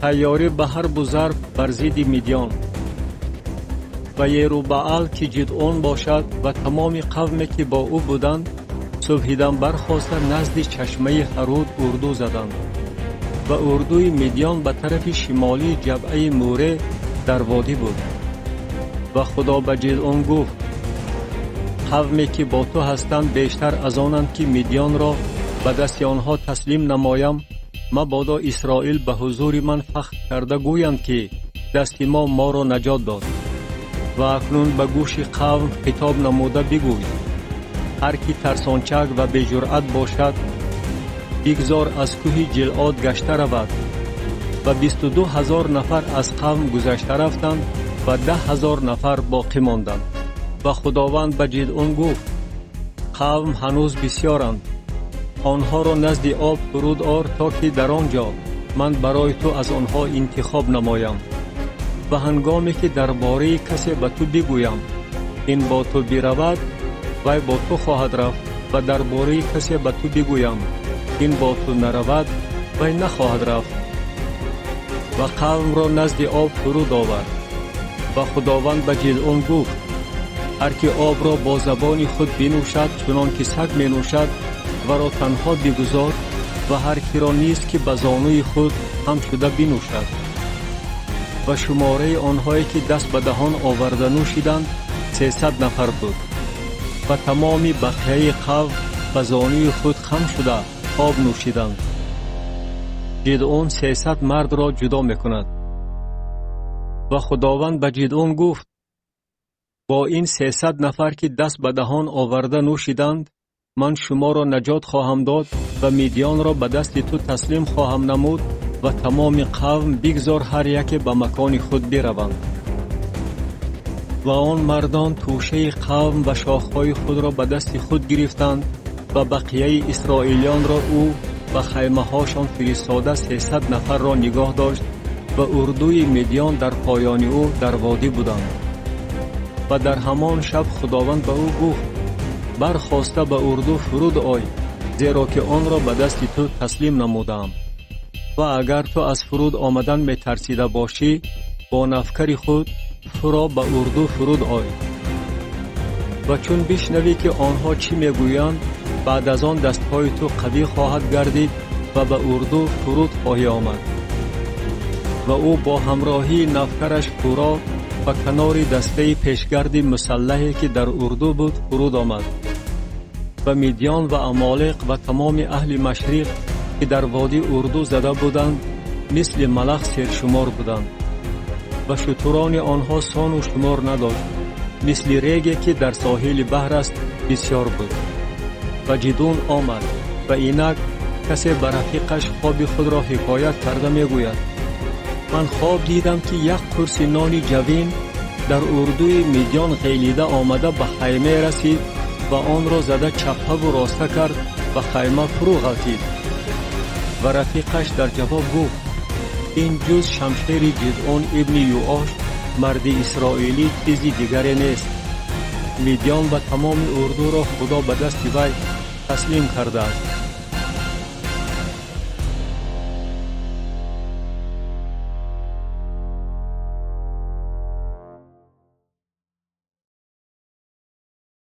Тайёрӣ ба ҳарбу зарб бар зидди Мидён. Ва Ерубаал, ки Ҷидъон бошад, ва тамоми қавме, ки бо ӯ буданд, субҳидам бархоста назди чашмаи Ҳаруд урду заданд. Ва урдуи Мидён ба тарафи шимолии ҷабҳаи Мӯре дар водӣ буд. Ва Худо ба Ҷидъон гуфт: қавме, ки бо ту ҳастанд, бештар аз онанд, ки Мидёнро ба дасти онҳо таслим намоям, мабодо Исроил ба ҳузури ман фахр карда гӯянд, ки дасти мо моро наҷот дод. Ва акнун ба гӯши қавм хитоб намуда бигӯй: ҳар ки тарсончак ва беҷуръат бошад, бигзор аз кӯҳи Ҷилъод гашта равад. Ва 22 000 нафар аз қавм гузашта рафтанд ва 10 000 нафар боқӣ монданд. Ва Худованд ба Ҷидъон гуфт: қавм ҳанӯз бисёранд, онҳоро назди об фуруд ор, то ки дар он ҷо ман барои ту аз онҳо интихоб намоям. Ва ҳангоме ки дар бораи касе ба ту бигӯям, ин бо ту биравад, вай бо ту хоҳад рафт, ва дар бораи касе ба ту бигӯям, ин бо ту наравад, вай нахоҳад рафт. Ва қавмро назди об фуруд овард. Ва Худованд ба Ҷидъон гуфт: ҳар ки обро бо забони худ бинӯшад, чунон ки саг менӯшад, варо танҳо бигузор, ва ҳар киро низ, ки ба зонуи худ ҳам шуда бинӯшад. Ва шумораи онҳое, ки даст ба даҳон оварда нӯшиданд, 300 нафар буд. Ва тамоми бақияи қавм ба зонуи худ хам шуда об нӯшиданд. Ҷидъон 300 мардро ҷудо мекунад. Ва Худованд ба Ҷидъон гуфт: бо ин 300 нафар, ки даст ба даҳон оварда нӯшиданд, ман шуморо наҷот хоҳам дод ва Мидёнро ба дасти ту таслим хоҳам намуд, ва тамоми қавм бигзор ҳар яке ба макони худ бираванд. Ва он мардон тӯшаи қавм ва шохҳои худро ба дасти худ гирифтанд ва бақияи исроилиёнро ӯ ба хаймаҳошон фиристода 300 нафарро нигоҳ дошт ва урдуи Мидён дар поёни ӯ дар водӣ буданд. Ва дар ҳамон шаб Худованд ба ӯ гуфт: бархоста ба урду фуруд ой, зеро ки онро ба дасти ту таслим намудаам. Ва агар ту аз фуруд омадан метарсида бошӣ, бо навкари худ фуро ба урду фуруд ой. Ва чун бишнавӣ, ки онҳо чӣ мегӯянд, баъд аз он дастҳои ту қавӣ хоҳад гардид ва ба урду фуруд хоҳӣ омад. Ва ӯ бо ҳамроҳии навкараш Фуро ба канори дастаи пешгарди мусаллаҳе, ки дар урду буд, фуруд омад. Ва Мидён ва Амолиқ ва тамоми аҳли машриқ, ки дар водӣ урду зада буданд, мисли малах сершумор буданд. Ва шутурони онҳо сону шумор надошт, мисли реге, ки дар соҳили баҳр аст, бисёр буд. Ва Ҷидъон омад, ва инак касе ба рафиқаш хоби худро ҳикоят карда мегӯяд: ман хоб дидам, ки як қурси нони ҷавин дар урдуи Мидён ғелида омада ба хайме расид ва онро зада чаппаву роста кард ва хайма фурӯ ғалтид. Ва рафиқаш дар ҷавоб гуфт: ин ҷуз шамшери Ҷидъон ибни Юош, марди исроилӣ, чизи дигаре нест. Мидён ва тамоми урдуро Худо ба дасти вай таслим кардааст.